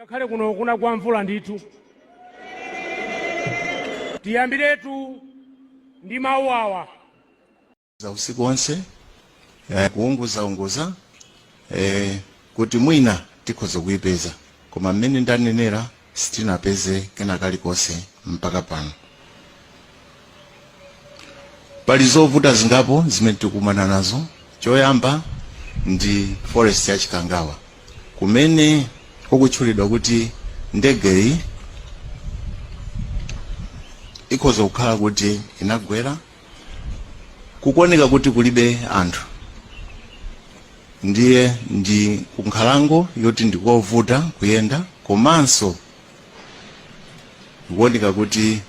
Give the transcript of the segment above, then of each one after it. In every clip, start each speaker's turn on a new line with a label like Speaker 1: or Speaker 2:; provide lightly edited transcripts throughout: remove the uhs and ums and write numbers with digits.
Speaker 1: Ngakhale kuno kunagwa mvula ndithu. Tiyambiretu ndi mawu awa.
Speaker 2: Za usiku wonse kuunguzaunguza kuti mwina tikhoza kuipeza, koma mmene ndanenera sitinapeze kena kalikonse mpaka pano. Pali zovuta zingapo zimene tikumana nazo. Choyamba ndi forest ya Chikangawa, kumene kukutchulidwa kuti ndegeyi ikhoza kukhala kuti inagwera. Kukuoneka kuti kulibe anthu, ndiye ndi kunkhalango yoti ndikovuta kuyenda, komanso kukuoneka kuti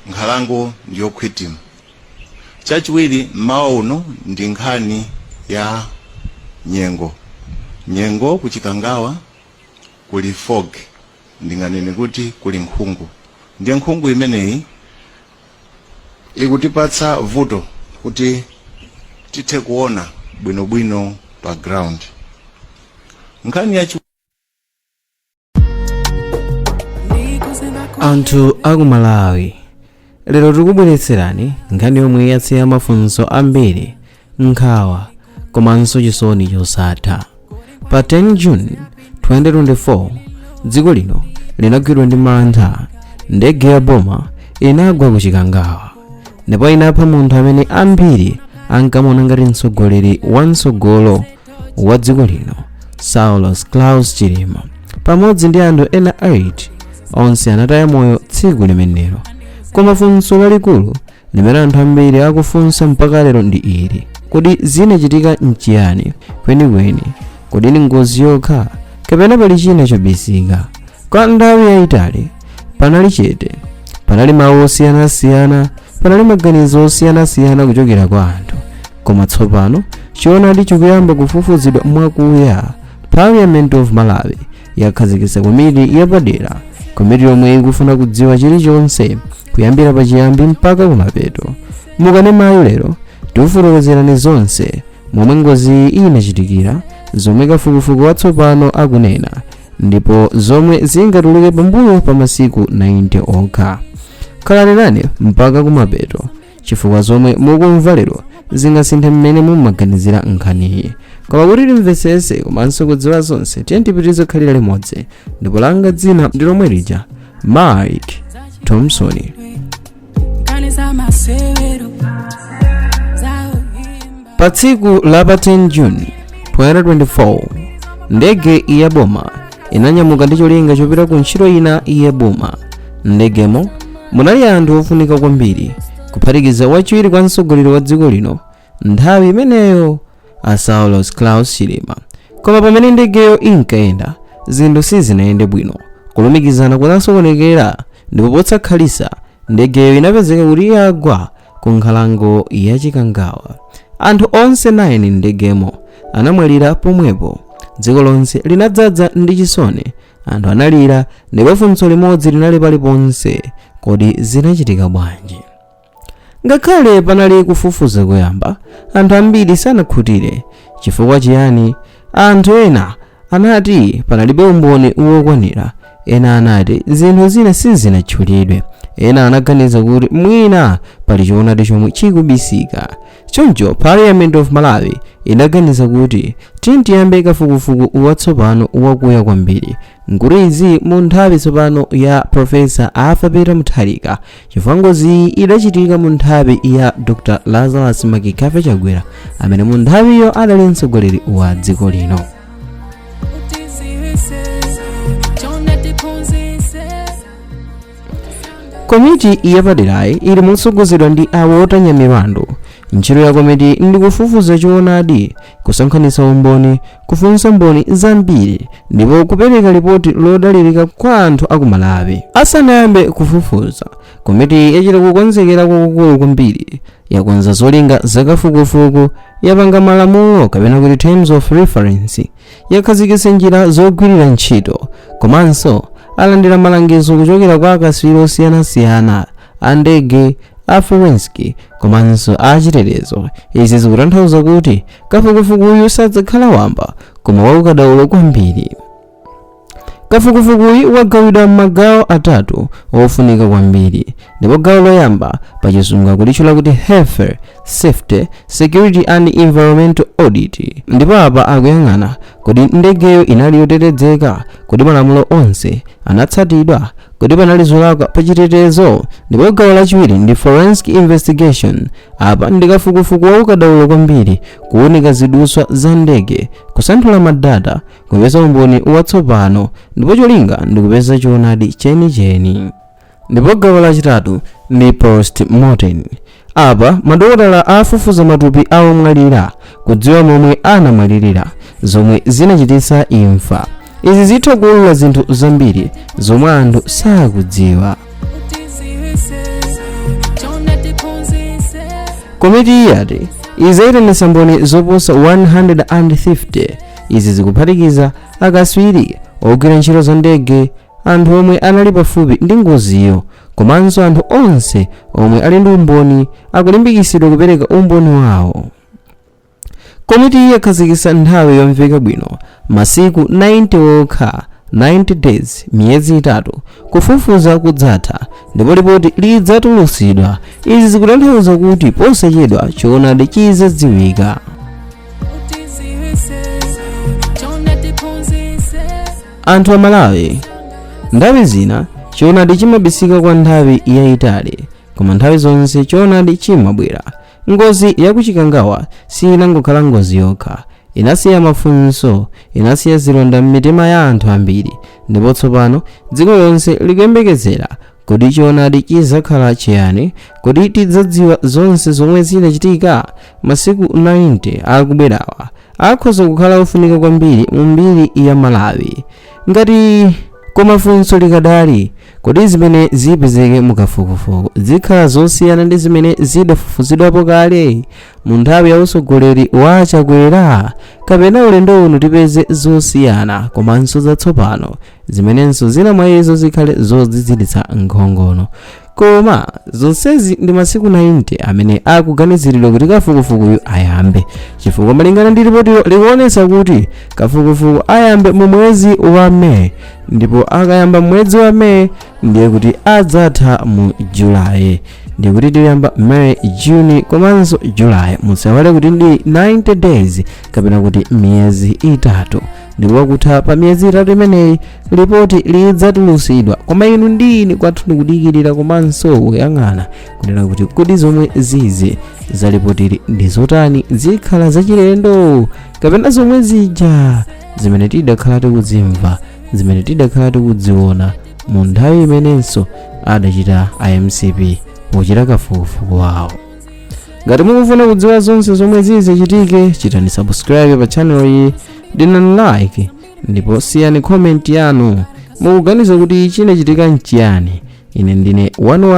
Speaker 2: nkhalango ndiyokhwitima. Chachiwiri mmawa uno ndi nkhani ya nyengo. Nyengo kuchikangawa kuli fog, ndinganene kuti kuli nkhungu, ndiye nkhungu imeneyi ikutipatsa vuto kuti tithe kuona bwinobwino pa ground. Nkhani yachi
Speaker 3: Anthu aku Malawi, lero tikubweretserani nkhani yomwe yasiya mafunso ambiri, nkhawa komanso chisoni chosatha. Pa 10 June 2024, dziko lino linagwidwa ndi mantha. Ndege ya boma inagwa ku Chikangawa ndipo inapha munthu amene ambiri ankamuona ngati mtsogoleri wamtsogolo wa dziko lino, Saulos Klaus Chilima, pamodzi ndi anthu ena 8. Onse anataya moyo tsiku limenelo. Koma funso lalikulu limene anthu ambiri akufunsa mpaka lero ndi ili: kodi zinachitika nchiyani kwenikweni? Kodi ni ngozi yokha kapena pali china chobisika? Kwa nthawi yayitali panali chete, panali mawu osiyanasiyana, panali maganizo osiyanasiyana kuchokera kwa anthu. Koma tsopano choonadi chikuyamba kufufuzidwa mwakuya. Parliament of Malawi yakhazikitsa komiti yapadera, komiti yomwe ikufuna kudziwa chilichonse kuyambira pachiyambi mpaka kumapeto. Mukanemayo lero tikufotokozerani zonse, momwe ngozi inachitikira, zomwe kafukufuku watsopano akunena, ndipo zomwe zingatuluke pambuyo pa masiku 90 okha. Khalani nane mpaka kumapeto, chifukwa zomwe mukumva lero zingasinthe mmene mumaganizira nkhaniyi. Koma kuti timvetsetse komanso kudziwa zonse, tiye tipitirize kukhalira limodzi. Ndipo langa dzina ndi lomwe lija, Mike Thompson. Pa tsiku la pa 10 June 2024, ndege ya boma inanyamuka ndi cholinga chopita ku ntchito ina ya boma. Ndegemo munali anthu ofunika kwambiri, kuphatikiza wachiwiri kwa mtsogoleri wa dziko lino nthawi imeneyo, a Saulos Klaus Chilima. Koma pamene ndegeyo inkayenda, zinthu sizinayende bwino. Kulumikizana kunasokonekera, ndipo posakhalitsa ndegeyo inapezeka kuti yagwa ku nkhalango ya Chikangawa. Anthu onse 9 m'ndegemo anamwalira pomwepo. Dziko lonse linadzadza ndi chisoni, anthu analira, ndipo funso limodzi linali paliponse: kodi zinachitika bwanji? Ngakhale panali kufufuza koyamba, anthu ambiri sanakhutire. Chifukwa chiyani? Anthu ena anati panalibe umboni wokwanira. Ena anati zinthu zina sizinatchulidwe. Ena anaganiza kuti mwina pali choonadi chomwe chikubisika. Choncho Parliament of Malawi inaganiza kuti tiyambe kafukufuku watsopano wakuya kwambiri. Nkuti izi mu nthawi tsopano ya Professor Arthur Peter Mutharika, chifukwa ngoziyi idachitika mu nthawi ya Dr Lazarus McCarthy Chakwera, amene mu nthawiyo adali mtsogoleri wa dziko lino. Komiti yapaderayi ili motsogozedwa ndi a Walter Nyamilandu. Ntchito ya komiti ndi kufufuza choonadi, kusonkhanitsa umboni, kufunsa mboni zambiri ndipo kupereka lipoti lodalirika kwa anthu aku Malawi. Asanayambe kufufuza, komiti yachita kukonzekera kwakukulu kwambiri. Yakonza zolinga zakafukufuku, yapanga malamulo kapena kuti terms of reference, yakhazikitsa njira zogwirira ntchito, komanso alandira malangizo kuchokera kwa akatswiri osiyanasiyana a ndege, a forensic komanso a chitetezo. Izi zikutanthauza kuti kafukufukuyu sadzakhala wamba, koma waukadaulo kwambiri. Kafukufukuyu wagawidwa m'magawo atatu ofunika kwambiri, ndipo gawo loyamba pachizungu akulitchula kuti Health, Safety, Security and Environmental Audit, ndipo apa akuyang'ana kodi ndegeyo inali yotetezeka, kodi malamulo onse anatsatidwa, kodi panali zolakwa pa chitetezo. Ndipo gawo lachiwiri ndi Forensic Investigation. Apa ndi kafukufuku waukadaulo kwambiri, kuwunika ziduswa za ndege, kusanthula ma data, kupeza umboni watsopano, ndipo cholinga ndi kupeza choonadi chenicheni. Ndipo gawo lachitatu ndi Post-mortem. Apa madokotala afufuza matupi a omwalira kudziwa momwe anamwalirira, zomwe zinachititsa imfa. Izi zitha kuwulula zinthu zambiri zomwe anthu sakudziwa. Komiti yati izayitanitsa mboni zoposa 150. Izi zikuphatikiza akaswiri ogwira ntchito za ndege, anthu omwe anali pafupi ndi ngoziyo, komanso anthu onse omwe ali ndi umboni akulimbikitsidwa kupereka umboni wawo. Komiti yakhazikitsa nthawi yomveka bwino, masiku 90 okha, 90 days, miyezi 3, kufufuza kudzatha ndipo ripoti lidzatulutsidwa. Izi zikutanthauza kuti posachedwa choonadi chizadziwika. Anthu a Malawi, nthawi zina choonadi chimabisika kwa nthawi yayitali, koma nthawi zonse choonadi chimabwera. Ngozi ya ku Chikangawa sinangokhala ngozi yokha, inasiya mafunso, inasiya zilonda m'mitima ya anthu ambiri, ndipo tsopano dziko lonse likuyembekezera. Kodi choonadi chizakhala chiyani? Kodi tidzadziwa zonse zomwe zinachitika? Masiku 90 akubwerawa akhoza kukhala ofunika kwambiri mu mbiri ya Malawi. Ngati koma funso likadali, kodi zimene zipezeke mukafukufuku zikhala zosiyana ndi zimene zidafufuzidwapo kale mu nthawi ya utsogoleri wa Chakwera, kapena ulendo uno tipeze zosiyana komanso zatsopano zimenenso zina mwa izo zikhale zodzidziritsa nkhongono? Koma zonsezi ndi masiku 90 amene akuganiziridwa kuti kafukufukuyu ayambe, chifukwa malingana ndi ripotilo likuonetsa kuti kafukufuku ayambe mu mwezi wa Meyi, ndipo akayamba mwezi wa Meyi ndiye kuti adzatha mu Julayi, ndiye kuti tiyamba May, June komanso July. Musaiwale kuti ndi 90 days kapena kuti miyezi 3, ndipo kutha pa miyezi 3 imeneyi ripoti lidzatulutsidwa. Koma inu ndi ine kwathu ndikudikirira komanso kuyang'ana kunena kuti kodi zomwe zizi za ripotili ndi zotani, zikhala zachilendo kapena zomwe zija zimene tidakhala tikudzimva, zimene tidakhala tikudziona mu nthawi imenenso adachita MCP pochita kafukufuku wawo. Ngati mukufuna kudziwa zonse zomwe zizichitike, chitani subscribe pa channel iyi, dinani like ndipo siyani comment yanu. Mukuganiza kuti chinachitika nchiyani? Ine ndine wanu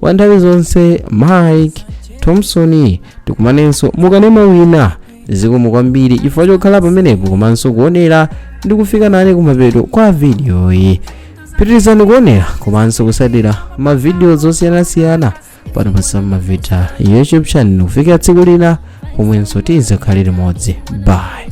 Speaker 3: wa nthawi zonse, Mike Thompson. Tikumanenso mukanema wina. Zikomo kwambiri chifukwa chokhala pamenepo komanso kuonera ndi kufika nane kumapeto kwa videoyi. Pitirizani kuonera komanso kusatira mavidiyo zosiyanasiyana pano pa Sam Mavita YouTube channel kufikira tsiku lina pomwenso tizakhale limodzi. Bye.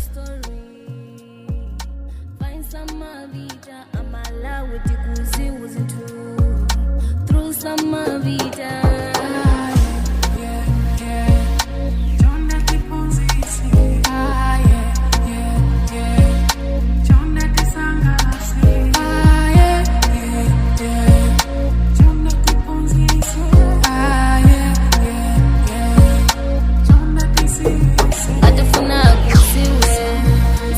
Speaker 4: Ngatifuna kuziwe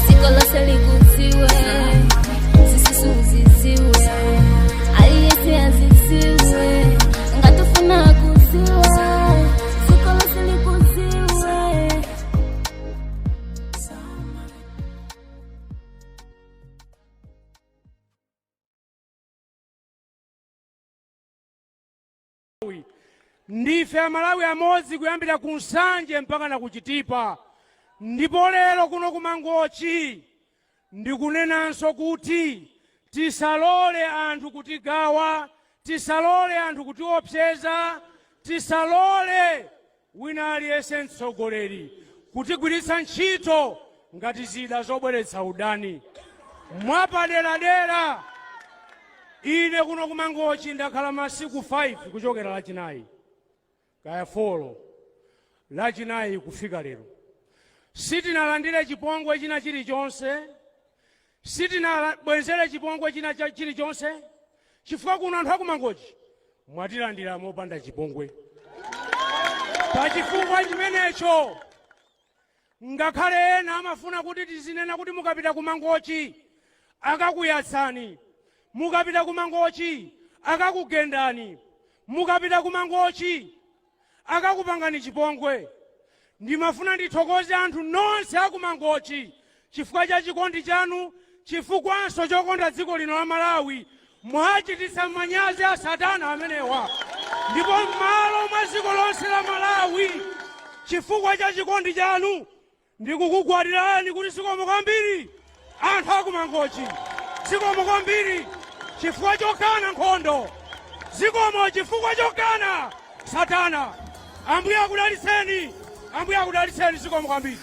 Speaker 4: dziko lonse likudziwe zisusu uzidziwe aliyese azidziwe ngatifuna kuziwe dziko lonse likudziwe.
Speaker 1: Ndife Amalawi amodzi kuyambira ku Nsanje mpaka na ku Chitipa. Ndipo lero kuno ku Mangochi ndikunenanso kuti tisalole anthu kutigawa, tisalole anthu kutiopseza, tisalole wina aliyense mtsogoleri kutigwiritsa ntchito ngati zida zobweretsa udani. Mwapaderadera, ine kuno kuMangochi ndakhala masiku 5 kuchokera Lachinayi, kaya 4, Lachinayi kufika lero. Sitinalandire chipongwe china chilichonse, sitinabwezere chipongwe china chilichonse, chifukwa kuno anthu akuMangochi mwatilandira mopanda chipongwe. Pachifukwa chimenecho, ngakhale ena amafuna kuti tizinena kuti mukapita kuMangochi akakuyatsani, mukapita kuMangochi akakugendani, mukapita kuMangochi akakupangani chipongwe, ndimafuna ndithokoze anthu nonse akuMangochi chifukwa cha chikondi chanu, chifukwanso chokonda dziko lino la Malawi. Mwachititsa manyazi a satana amenewa. Ndipo m'malo mwa dziko lonse la Malawi, chifukwa cha chikondi chanu, ndikukugwadirani kuti zikomo kwambiri, anthu akuMangochi. Zikomo kwambiri chifukwa chokana nkhondo. Zikomo chifukwa chokana satana. Ambuye akudalitseni, Ambuye akudalitseni. Zikomo kwambiri.